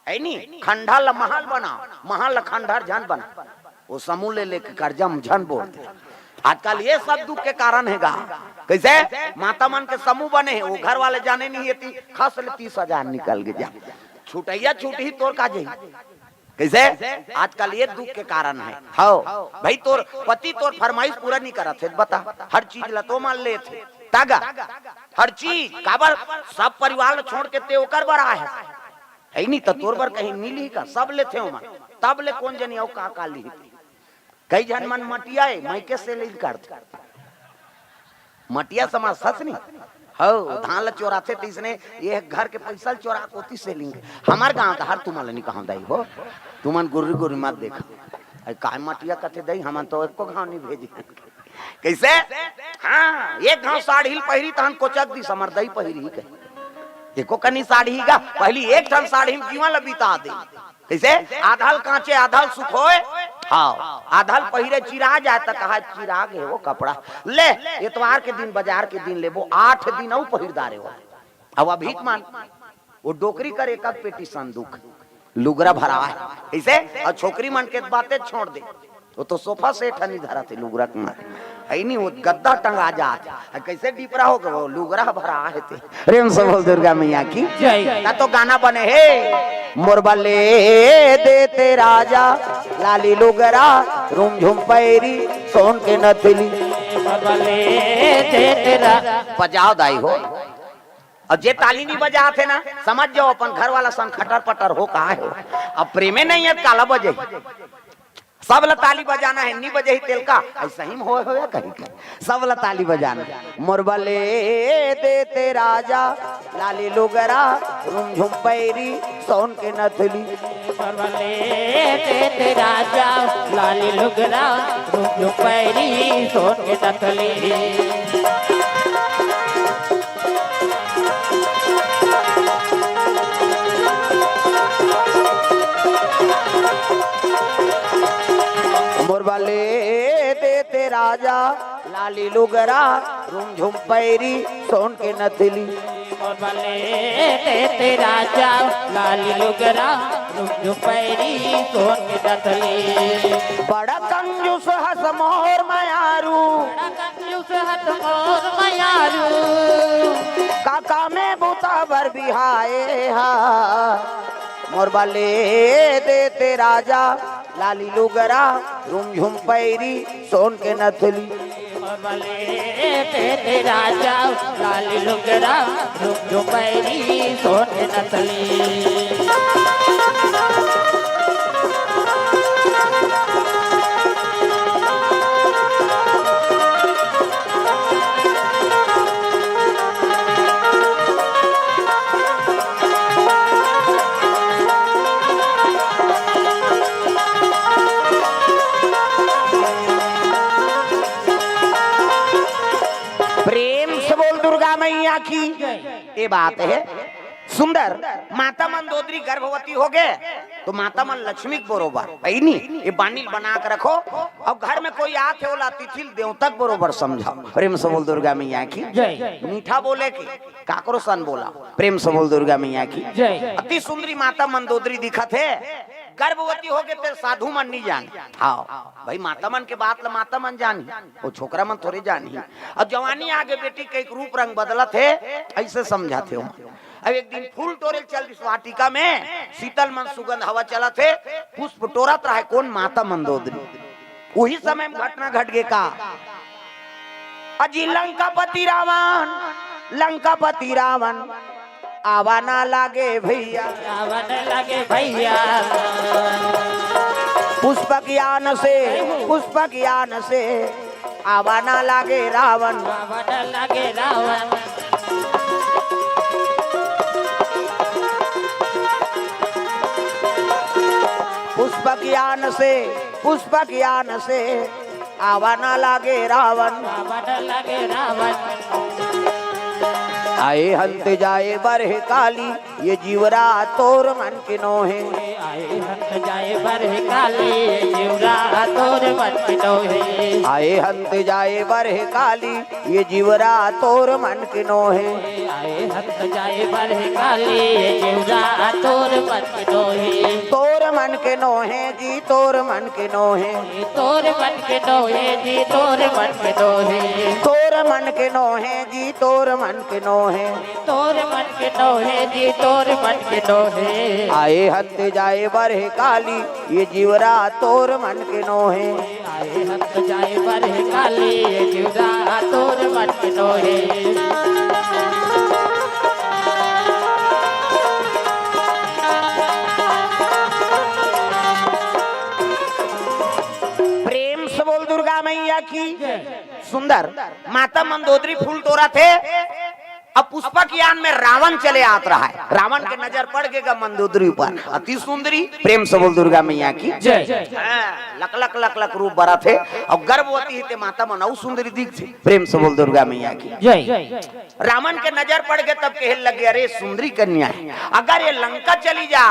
है नी। खंडहर ल महल बनाओ, महल ल खंडहर झन बनाओ। वो समूह ले लेके कर्जा म झन बोल दे। आजकल ये सब दुख के कारण हे गा। कैसे? माता मन के समूह बने हे, वो घर वाले जाने नहीं, ये ती-, खस ले तीस हजार निकल के जा, छुटैया छूट ही तोर का जही। कैसे? आजकल ये दुख के कारण हे। हव भाई, तोर पति तोर फरमाइश पूरा नहीं करत हे, बता, हर चीज ल तो मान लेत हे, तागा, हर चीज काबर? सब परिवार ल छोड़ के ते ओकर बर आए हे, है नी? त तोर बर कहीं मिली का? सब लेथे ओमन, तब ले कोन जनी अउ का का लिही। कई झन मन मटिया ए, मइके सेलिंग करथे। मटिया समझथस नी? हव, धान ल चोराथे तइसने ये घर के पइसा ल चोरा के ओती सेलिंग। हमर गांव डहर तुमन ल नी कहंव दाई हो, तुमन गुर्री गुर्री मत देखा। अरे काय मटिया कथे दाई, हमन तो एको घांव नी भेजे। कइसे? हां, एक घांव साड़ी ल पहिरी तहन कोचक दिस, हमर दाई पहिरी कहे। एको कनी साड़ी गा, पहिली एक ठन साड़ी म जीवन ल बिता दे। कइसे? आधा ल कांचे, आधा ल सुखोय। हां, आधा ल पहिरे चिरा जाय त कहा चिरा गे वो कपड़ा। ले, एतवार के दिन, बजार के दिन लेबो, आठ दिन अउ पहिर डारे हो। अब अभी के मन, वो डोकरी कर एक आध पेटी संदूक, लुगरा भरा हे। कइसे? अउ छोकरी मन के बाते छोड़ दे, वो तो सोफा सेट ह नी धरत हे लुगरा के मारे। है नी, वो गद्दा टंगा जात हे। कइसे डिपरा हो गे, वो लुगरा भरा हे ते। प्रेम से बोल दुर्गा मैया की। जय। ना तो गाना बने हे, मोर बर ले देते राजा, लाली लुगरा, रुमझुम पैरी, सोन के नथली। मोर बर ले देते राजा। बजाव दाई हो। अउ जे ताली नी बजात हे ना, समझ जाव अपन घर वाला संग खटर पटर हो का हे। अब प्रेमे नहीं हे, काला बजे। सब ल ताली बजाना हे, नी बजही तेल का, अइसा ही म होय होय कहीं का। सब ल ताली बजाना। मोर बर ले देते राजा, लाली लुगरा, रुमझुम पैरी, सोन के नथली। मोर बर ले देते राजा, लाली लुगरा, रुमझुम पैरी, सोन के नथली। मोर बर ले देते राजा, लाली लुगरा, रुमझुम पैरी, सोन के नथली। मोर बर ले देते राजा, लाली लुगरा, रुमझुम पैरी, सोन के नथली। बड़ा कंजूस हस मोर मयारू। बड़ा कंजूस हस मोर मयारू। का काम ए बुता बर बिहाए हा। मोर बर ले देते राजा, लाली लुगरा, रुमझुम पैरी, सोन के नथली। मोर बर ले देते राजा, लाली लुगरा, रुमझुम पैरी, सोन के नथली। प्रेम से बोल दुर्गा मैया की। ये बात हे सुंदर। माता मंदोदरी गर्भवती हो गे तो माता मन लक्ष्मी के बरोबर, है नी? ये बानी ल बना के रखो। अउ घर में कोई आत हे, ओला अतिथि ल देवता के बरोबर समझो। प्रेम से बोल दुर्गा मैया की। जय। मीठा बोले की, काकरो सन बोला। प्रेम से बोल दुर्गा मैया की। जय। अति सुंदरी माता मंदोदरी दिखत हे। गर्भवती हो गे ते साधु मन नी जाने। हां भाई, माता मन के बात ल माता मन जानही, वो छोकरा मन थोरे जानही। अउ जवानी आ गे बेटी के एक रूप रंग बदलत हे, अइसे समझत हे। अब एक दिन फूल टोरे ल चल दिस वाटिका में, शीतल मन सुगंध हवा चलत हे, पुष्प टोरत रहे कोन? माता मंदोदरी। उही समय में घटना घट गे का? अजी लंकापति रावण, लंकापति रावण, आवा ना लागे भैया। आवा ना लागे भैया। पुष्पक यान से, पुष्पक यान से आवा ना लागे रावण। आवा ना लागे रावण। पुष्पक यान से, पुष्पक यान से आवा ना लागे रावण। आवा ना लागे रावण। आए हंत जाए बरह काली, ये जीवरा तोर मन के नोहे। आए हंत जाए बरह काली, ये जीवरा तोर मन के नोहे। आए हंत जाए बरह काली, ये जीवरा तोर मन के नोहे। आए हंत जाए बरह काली, ये जीवरा तोर मन के नोहे। तोर मन के नोहे जी, तोर मन के नोहे। तोर मन के नोहे जी, तोर मन के नोहे। तोर मन के नोहे जी, तोर मन के नोहे। तोर मन के नोहे जी, तोर मन के नोहे। आए हंत जाए बरह काली, ये जीवरा तोर मन के नोहे। आए हंत जाए बरह काली, ये जीवरा तोर मन के नोहे। प्रेम से बोल दुर्गा मैया की। सुंदर माता मंदोदरी फूल टोरथे। अब पुष्पक यान में रावण चले आत रहा है। रावण के नजर पड़ गे गा मंदोदरी ऊपर। अति सुंदरी, प्रेम से बोल दुर्गा मैया की। जय। हाँ, लक लक लक लक रूप बरथे। अउ गर्भवती हे ते माता मन अउ सुंदरी दिखथे। प्रेम से बोल दुर्गा मैया की। जय। रावण के नजर पड़ गे तब कहे लगे, अरे सुंदरी कन्या हे, अगर ये लंका चली जा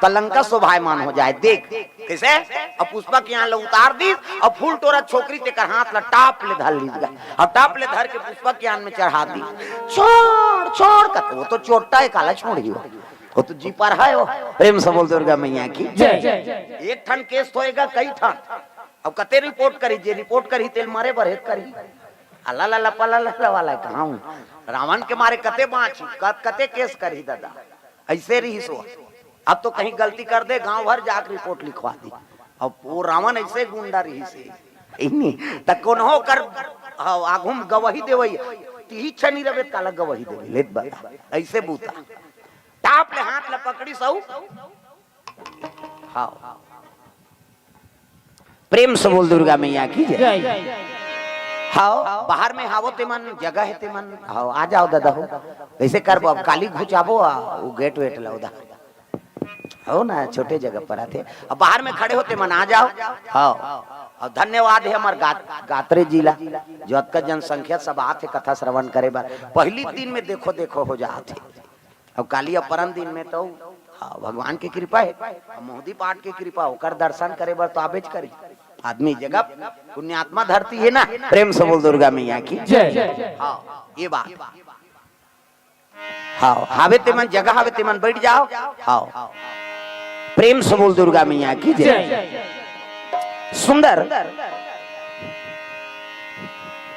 त लंका शोभायमान हो जाए। देख, कइसे? अब पुष्पक यान ल उतार दिस, अब फूल टोरत छोकरी तेकर हाथ ल टाप ले धर लिस गा, अब टाप ले धर के पुष्पक यान में चढ़ा दिस। छोड़, छोड़ कथे, वो तो छोटा हे, काला छोड़ही वो, वो तो जी पर हे वो। प्रेम से बोल दुर्गा मैया की। जय। एक ठन केस तो हे गा, कई ठन। अब कते रिपोर्ट करही, जे रिपोर्ट करही तेल मरे बर हे करही। अला ला लपा ला ला ला वाला कहाँ हूँ? रावण के मारे कते बाँची, कत-, कते केस करही दादा। अइसे रहिस वो। अब तो कहीं गलती कर दे, गांव भर जाके रिपोर्ट लिखवा दी। अब वो रावण अइसे गुंडा रहिस हे। इन्हीं त कोनो कर, हाँ, आगू में गवाही देवई, तिही छनी रबे काला गवाही देवे, लेत बता। अइसे बूता। टाप ले हाथ ल पकड़िस अउ। हाँ। प्रेम से बोल दुर्गा मैया की जय। जय। हाव, बाहर में हावो ते मन, जगह हे ते मन, हाव, आ जाव दादा हो। कइसे करबो अब, काली घुचाबो, आ, वो गेट वेट ला उधर। हो ना, छोटे जगह पर आथे। अब बाहर में खड़े हो ते मन, आ जाव। हाव, अब धन्यवाद हे हमर गात-, गात्रे जिला, जो अतका जनसंख्या सब आथे कथा श्रवण करे बर। पहिली दिन में देखो, देखो हो जाथे। अब काली अब परन दिन में तो, हाँ, भगवान के कृपा हे, अब मोहदी पाठ के कृपा, ओकर दर्शन करे बर तो आबेच करी। आदमी जगह पुण्यात्मा धरती हे ना, प्रेम से बोल दुर्गा मैया की। जय। हाँ, ये बात। हाँ, हावे ते मन, जगह हावे ते मन बइठ जाव। हाँ, प्रेम से बोल दुर्गा मैया की जय। जय। सुंदर।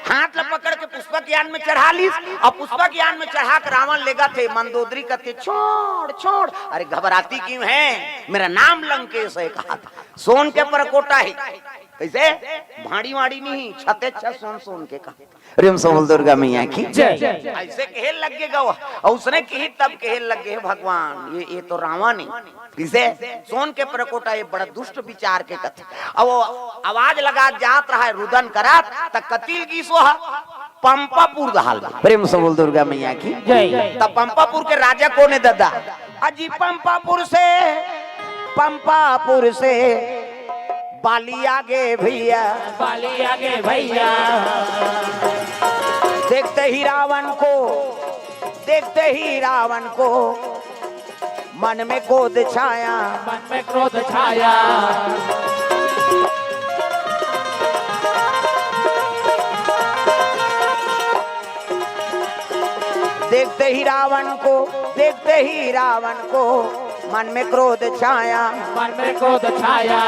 हाथ ल पकड़ के पुष्पक यान में चढ़ा लिस, अउ पुष्पक यान में चढ़ा के रावण लेगथे, मंदोदरी कथे, "छोड़, छोड़, अरे घबराती क्यों है, मेरा नाम लंकेश है," कहा था। सोन के परकोटा हे, कइसे? भाड़ी वाड़ी नहीं, छते छत सोन, सोन के कहा। प्रेम से बोल दुर्गा मैया की जय। अइसे कहे लग गे गा, अउ उसने कही तब कहे लग गे, "भगवान, ये, ये तो रावण हे।" कइसे? सोन के परकोटा, ये बड़ा दुष्ट विचार के कथे। अब वो आवाज लगा जात रहा हे, रुदन करत, त कति ल गिस वो ह? पंपापुर डहार ल। प्रेम से बोल दुर्गा मैया की जय। त पंपापुर के राजा कोन हे दादा? अजी पंपापुर से, पंपापुर से बाली आ गे भैया। बाली आ गे भैया। देखते ही रावण को, देखते ही रावण को मन में क्रोध छाया। मन में क्रोध छाया। देखते ही रावण को, देखते ही रावण को मन में क्रोध छाया। मन में क्रोध छाया।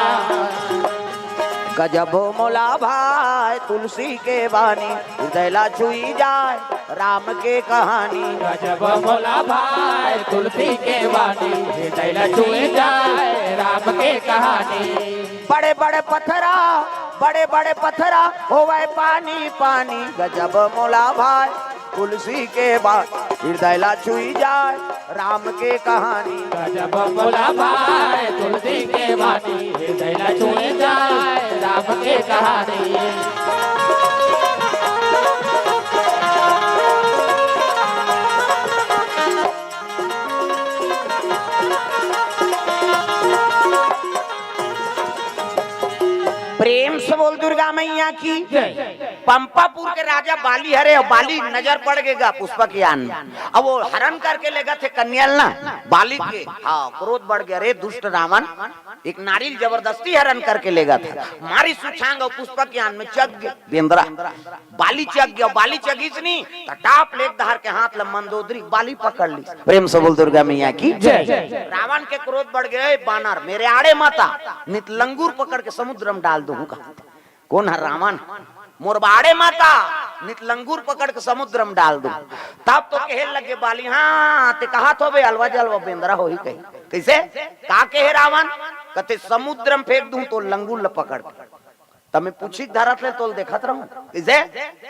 गजब मोला भाए तुलसी के बानी, हृदय ला छुई जाए राम के कहानी। गजब मोला भाए तुलसी के बानी, हृदय ला छुई जाए राम के कहानी। बड़े बड़े पथरा, बड़े बड़े पथरा होवय पानी पानी। गजब मोला भाए तुलसी के बानी, हृदय ला छुई जाए राम के कहानी। गजब मोला भाए तुलसी के बानी, हृदय ला छुई राम के कहानी। प्रेम से बोल दुर्गा मैया की। पंपापुर के राजा बाली हरे, अउ बाली नजर पड़ गे गा पुष्पक यान में। अब वो हरण करके लेगथे कन्या ल ना, बाली के, हाँ, क्रोध बढ़ गया, "अरे दुष्ट रावण, एक नारी ल जबरदस्ती हरण करके लेगथे।" मारी सुछांग अउ पुष्पक यान में चघ गे बेंदरा। बाली चघ गया, बाली चघिस नी, त टाप ले एक धार के हाथ ल मंदोदरी बाली पकड़ ली। प्रेम से बोल दुर्गा मैया की जय। रावण के क्रोध बढ़ गया, "ए बानर, मेरे आड़े मत आ, नित लंगूर पकड़ के समुद्र में डाल दूं" कहा। कोन ह? रावण। "मोर बाड़े मत आ, नित लंगूर पकड़ के समुद्र में डाल दूं।" तब तो कहे लगे बाली, "हाँ, ते कहा थो बे, अलवा जलवा बेंदरा होही कही।" कैसे? का कहे रावण? कथे, "समुद्र में फेंक दूं तो लंगूर ल पकड़ के।" तब मैं पूछी धरत ले तोल देखत रहूं। कैसे?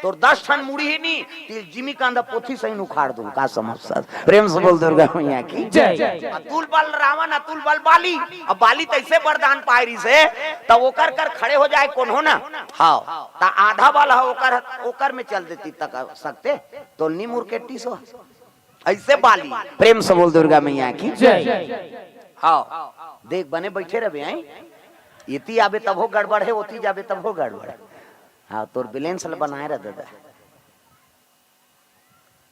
"तोर दस ठन मुड़ी ही नी, तिल जिमी कांदा पोथी सही उखाड़ दूं।" का समझ सर? प्रेम से बोल दुर्गा मैया की जय। अतुल बल रावण, अतुल बल बाली। अब बाली तैसे वरदान पाए रही से, तब ओकर कर खड़े हो जाए कोन हो ना? हाँ, त आधा बल ह ओकर, ओकर में चल देती तक सकते, तो नी मुरकेटी सो। ऐसे बाली। प्रेम से बोल दुर्गा मैया की जय। हाँ, देख बने बैठे रहबे, हैं? इति आबे तब हो गड़बड़ है, ओती जाबे तब हो गड़बड़ है। हाँ, तोर बैलेंस ल बनाए रह दादा।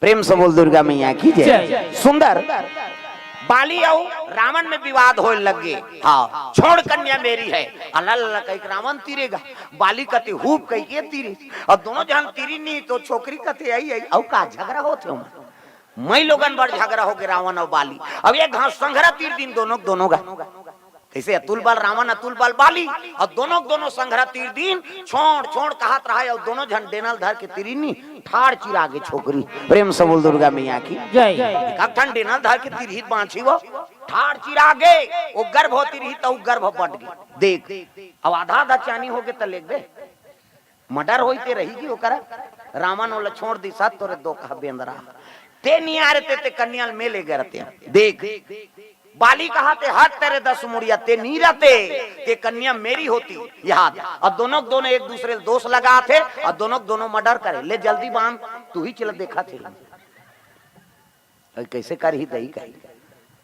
प्रेम से बोल दुर्गा मैया की जय। जय। सुंदर बाली अउ रावण में विवाद होए लग गे। हाँ, "छोड़ कन्या मेरी है।" अल्लाह अल्लाह कहिके रावण तीरेगा, बाली कति हूप कहिके तीरे। अब दोनों जन तीरी नी तो छोकरी कथे, "आई, आई, अउ का झगड़ा होथे ओमा?" मई लोगन बड़ झगड़ा होगे रावण अउ बाली। अब एक घांव संघरा तीर दिन दोनों, दोनों गा। कैसे? अतुल बल रावण, अतुल बल बाली, अउ दोनों, दोनों संघरा तीर दिन, "छोड़, छोड़" कहत रहा, अउ दोनों झन डेनल धर के तीरी नी, ठाड़ चिरा गे छोकरी। प्रेम से बोल दुर्गा मैया की जय। एक ठन डेनल धर के तीरही बांची वो, ठाड़ चिरा गे, वो गर्भ होती रही त वो गर्भ बट गे। देख, अब आधा आधा चानी होगे त लेगबे। मर्डर होई ते रही कि ओकर, रावण ओला छोड़ दिस, तोरे दो कहा बेंदरा। ते नी आ रहे ते, ते कन्या ल में ले गए रहते। देख, बाली कहा ते, "हट तेरे दस मुड़िया, ते नी रहते, ते कन्या मेरी होती।" याद, अब दोनों के दोनों एक दूसरे ल दोष लगा थे, अउ दोनों के दोनों मर्डर करे। "ले जल्दी बांध, तू ही चला देखा थे।" अरे कैसे करही दई कही,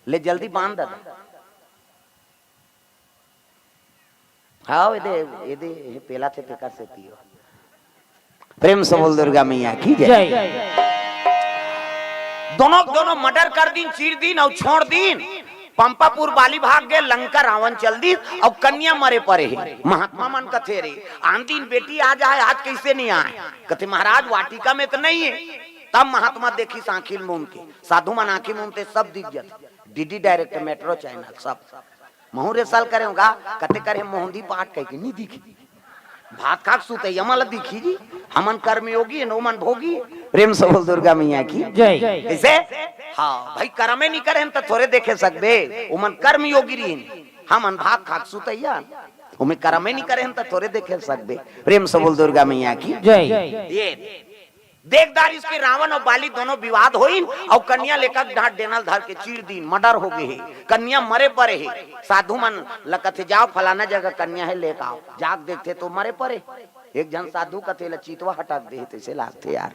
"ले जल्दी बांध दादा।" हाँ, एदे, एदे, हे पेला थे तेकर से पियो। प्रेम से बोल दुर्गा मैया की जय। जय। दोनों, दोनों मर्डर कर दीन, चीर दीन अउ छोड़ दीन। पंपापुर बाली भाग गे, लंका रावण चल दीस, अउ कन्या मरे परे हे। महात्मा मन कथे रे, आन दिन बेटी आ जाए, आज कैसे नहीं आए? कथे महाराज वाटिका में तो नहीं है। तब महात्मा देखिस आंखी मूंद के, साधु मन आंखी मूंदथे सब दिख जाथे। डीडी डायरेक्ट, मेट्रो चैनल सब। महूं रे साल करे होगा, कते करे मोहंदी पाठ कहिके नी दिखी। भात खाक सुतैया मन ल दिखी जी, हमन कर्मयोगी, नो मन भोगी। प्रेम से बोल दुर्गा मैया की जय। कैसे? हाँ, भाई करमे नी करे त थोरे देखे सकबे, ओमन कर्मयोगी रहिन, हमन भात खाक सुतैया, ओमे करमे नी करे त थोरे देखे सकबे। प्रेम से बोल दुर्गा मैया की जय। ये देख डारिस के रावण अउ बाली दोनों विवाद होइन अउ कन्या ल एक डांट डेनल धर के चीर दीन, मर्डर हो गे हे, कन्या मरे परे हे। साधु मन ल कथे, "जाव फलाना जगह कन्या हे, लेके आव।" जाके देखथे तो मरे परे। एक झन साधु कथे, "एला चितवा हटक दे हे, तइसे लागथे यार।"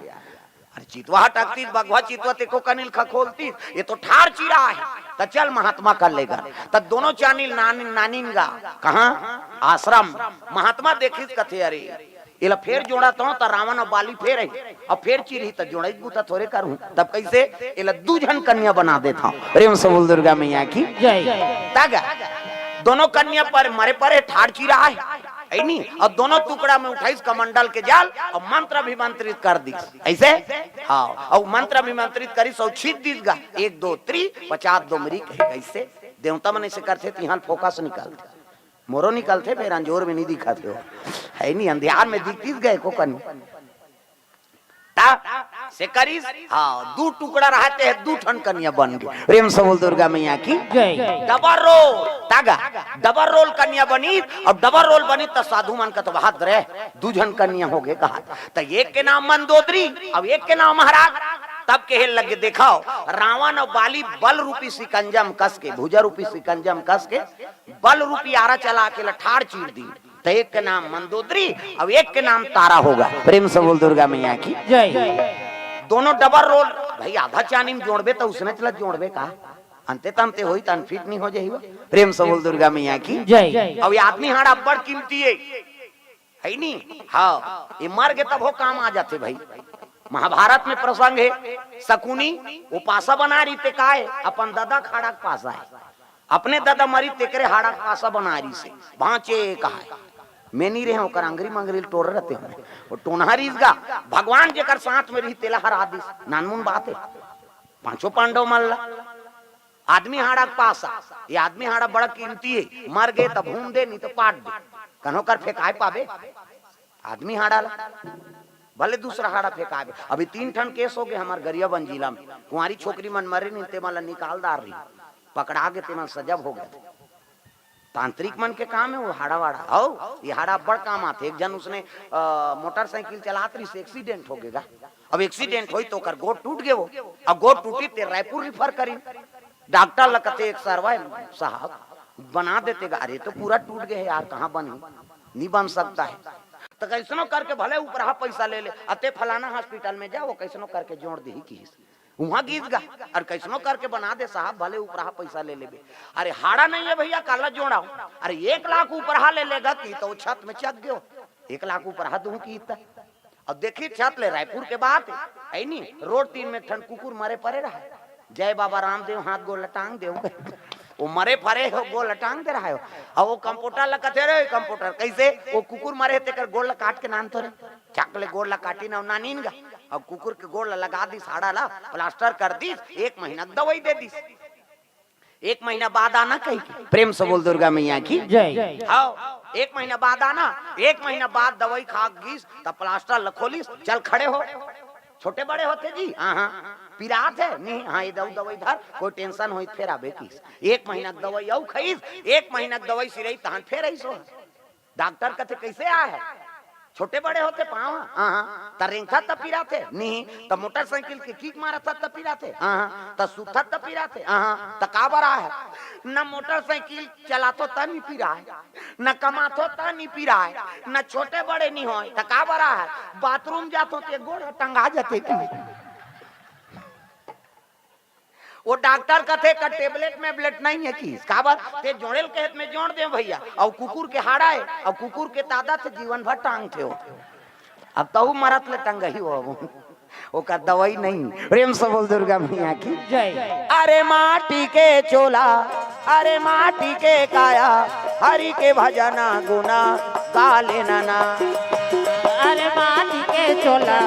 अरे चितवा हटकतीस, बघवा चितवा तेको कनिल खखोलतीस, ये तो ठाड़ चिरा हे। त चल महात्मा कर लेगा। त दोनों चानी नानी, नानिन गा, कहाँ? आश्रम। महात्मा देखिस कथे, "अरे एला फेर जोड़त हंव त रावण अउ बाली फेर आही, अउ फेर चिरही त जोड़ई के बूता थोरे करहूं। तब कइसे? एला दू झन कन्या बना देत हंव।" प्रेम से बोल दुर्गा मैया की जय। तग दोनों कन्या पर मरे परे ठाड़ चिरा हे, है नी? अउ दोनों टुकड़ा में उठाइस कमंडल के जल अउ मंत्र अभिमंत्रित कर दीस। अइसे? हाँ, अउ मंत्र अभिमंत्रित करिस अउ छींच दीस गा, "एक दो तीन, पचास दो मेरी" कही। अइसे देवता मन अइसे करथे, तिहां फोकस निकलथे। मोरो निकलथे, फेर अंजोर में नी दिखत हे वो। है नी, अंधियार में दिखतीस गा एको कनी। ता से करिस, हाँ, दू टुकड़ा रहते हैं, दू ठन कन्या बन गे। प्रेम से बोल दुर्गा मैया की जय। डबल रोल, तागा, डबल रोल कन्या बनी, अउ डबल रोल बनी त साधु मन कथे, "वाह रे, दू झन कन्या हो गे" कहा। त एक के नाम मंदोदरी, अउ एक के नाम महाराज। तब कहे लगे, "देखव, रावण अउ बाली बल रूपी सिकंजम कस के, भुजा रूपी सिकंजम कस के, बल रूपी आरा चला के ल ठाड़ चीर दीन।" त एक के नाम मंदोदरी, अब एक के नाम तारा होगा। प्रेम से बोल दुर्गा मैया की। जय। दोनों डबल रोल। भाई, आधा चानी में जोड़बे त उसने चला जोड़बे का, अंते तंते होई त अनफिट नहीं हो जाई हो। प्रेम से बोल दुर्गा मैया की। जय। अब ये आदमी हाड़ा अब्बड़ कीमती है, है नी? हाँ, ये मर गए तब हो काम आ जाते भाई। महाभारत में प्रसंग है, शकुनी उपासा बना रही ते काय, अपन दादा खाड़ा के पासा है, अपने दादा मरी तेकरे हाड़ा के पासा बना रही से, बाँचे कहा है। मैं नहीं रहे, ओकर अंगरी मंगरी टोर रहते हो। वो टोनहा रीस गा, भगवान जेकर साथ में रही तेला हरा दिस, नानमुन बात है। पांचों पांडव मन ला आदमी हाड़ा के पासा, ये आदमी हाड़ा बड़ा कीमती है, मर गए त भून दे, नहीं तो पाट दे, कन्हो कर फेंकाए पाबे आदमी हाड़ा ला, भले दूसरा हाड़ा फेंकाए। अभी तीन ठन केस हो गए हमार गरियाबंद जिला में, कुंवारी छोकरी मन मरे नहीं, तेमन ला निकाल डार रही, पकड़ा के तेमन सजा भोग। तांत्रिक मन के काम है वो हाड़ा वाड़ा। हो, ये हाड़ा बड़ काम आथे। एक जन उसने, अ, मोटरसाइकिल चलात रही, एक्सीडेंट हो गएगा। अब एक्सीडेंट होई तो ओकर गोड़ टूट गए वो। अब गोड़ टूटी ते रायपुर रिफर करी। डॉक्टर ल कथे, "एक सरवा साहब बना देते गा।" "अरे तो पूरा टूट गए है यार, कहाँ बनी? नहीं बन सकता है।" तो कैसनो करके भले ऊपरहा पैसा ले ले, अते फलाना हॉस्पिटल में जा, वो कैसनो करके जोड़ दी किस। वहां गीत गा, और कैसनो करके बना दे साहब, भले ऊपरहा पैसा ले लेबे। अरे हाड़ा नहीं है भैया, काला जोड़ाओ। अरे एक लाख ऊपरहा ले लेगा कि तो छत में चक गयो, एक लाख ऊपरहा दूं की इतना। अब देखी छत ले, रायपुर के बात है, है नी? रोड तीन में एक ठन कुकुर मरे पड़े रहा है। जय बाबा रामदेव, हाथ गोड़ लटांग देव। वो मरे फरे हो, गोड़ लटांग दे रहा है। और वो कंप्यूटर ला कथे, "रे कंप्यूटर, कैसे वो कुकुर मरे है, तेकर गोड़ ला काट के नान तो रे।" चक ले गोड़ ला काटी ना, नानीन गा। अब कुकुर के गोड़ ला लगा दिस, हाड़ा ला प्लास्टर कर दिस, एक महीना के दवाई दे दिस। एक महीना बाद आना कही के। प्रेम से बोल दुर्गा मैया की। जय। हाँ, एक महीना बाद आना। एक महीना बाद दवाई खा गिस, तब प्लास्टर ल खोलिस, "चल खड़े हो।" छोटे बड़े होते जी, हाँ, हाँ। पिरात है? नहीं, हाँ, ये दऊ दवाई धर, कोई टेंशन होई फेर आबे किस। एक महीना के दवाई अउ खईस, एक महीना के दवाई सिरई तहन फेर आइस हो। डॉक्टर कथे, "कैसे आए है?" "छोटे बड़े होते पाँव।" "हाँ, हाँ।" "त रेंगथा त पिराथे?" "नहीं।" "त मोटरसाइकिल के किक मारथा त पिराथे?" "हाँ, हाँ।" "त सुतथा त पिराथे?" "हाँ, हाँ।" "त काबर आए है?" "न मोटरसाइकिल चलाथो त नहीं पिराए, न कमाथो त नहीं पिराए, न छोटे बड़े नहीं होए, त काबर आए है?" "बाथरूम जाथो ते गोड़ टंगा जाथे।" वो डॉक्टर कथे का टेबलेट में ब्लेट नहीं है किस। काबर? ते जोड़ेल के हेत में जोड़ दे भैया, और कुकुर के हाड़ा है, और कुकुर के तादा थे जीवन भर टांग थे हो। अब तहु मरत ले टंगही हो। ओकर दवाई नहीं। प्रेम से बोल दुर्गा मैया की। जय। अरे माटी के चोला, अरे माटी के काया, हरि के भजन गुना गा लेना ना। अरे माटी के चोला,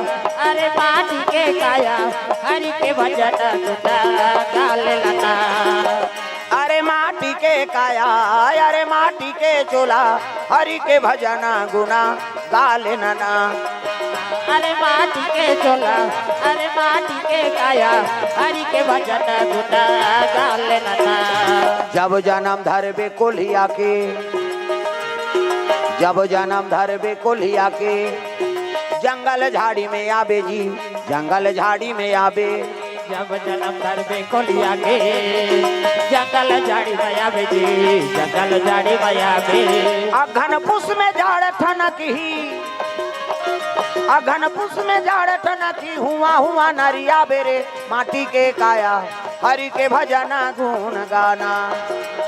अरे माटी के काया, हरि के भजन गुना गा लेना ना। अरे माटी के काया, अरे माटी के चोला, हरि के भजन गुना गा लेना ना। अरे माटी के चोला, अरे माटी के काया, हरि के भजन गुना गा लेना ना। जब जन्म धरबे कोलिया के, जब जन्म धरबे कोलिया के, जंगल झाड़ी में आबे जी, जंगल झाड़ी में आबे। जब जन्म धरबे कोलिया के, जंगल झाड़ी में आबे जी, जंगल झाड़ी में आबे। अघन पुस में जाड़ ठनक ही, अघन पुस में जाड़ ठनक ही, हुआ हुआ नरिया बेरे, माटी के काया, हरि के भजन गुण गाना।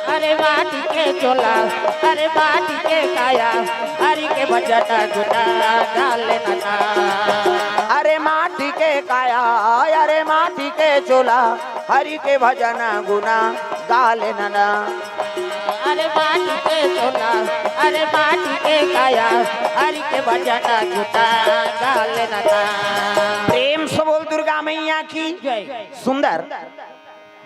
अरे माटी के चोला, अरे माटी के काया, हरि के भजन गुना गा लेना ना। अरे माटी के काया, अरे माटी के चोला, हरि के भजन गुना गा लेना ना। अरे माटी के चोला, अरे माटी के काया, हरि के भजन गुना गा लेना ना। प्रेम से बोल दुर्गा मैया की। जय। सुंदर।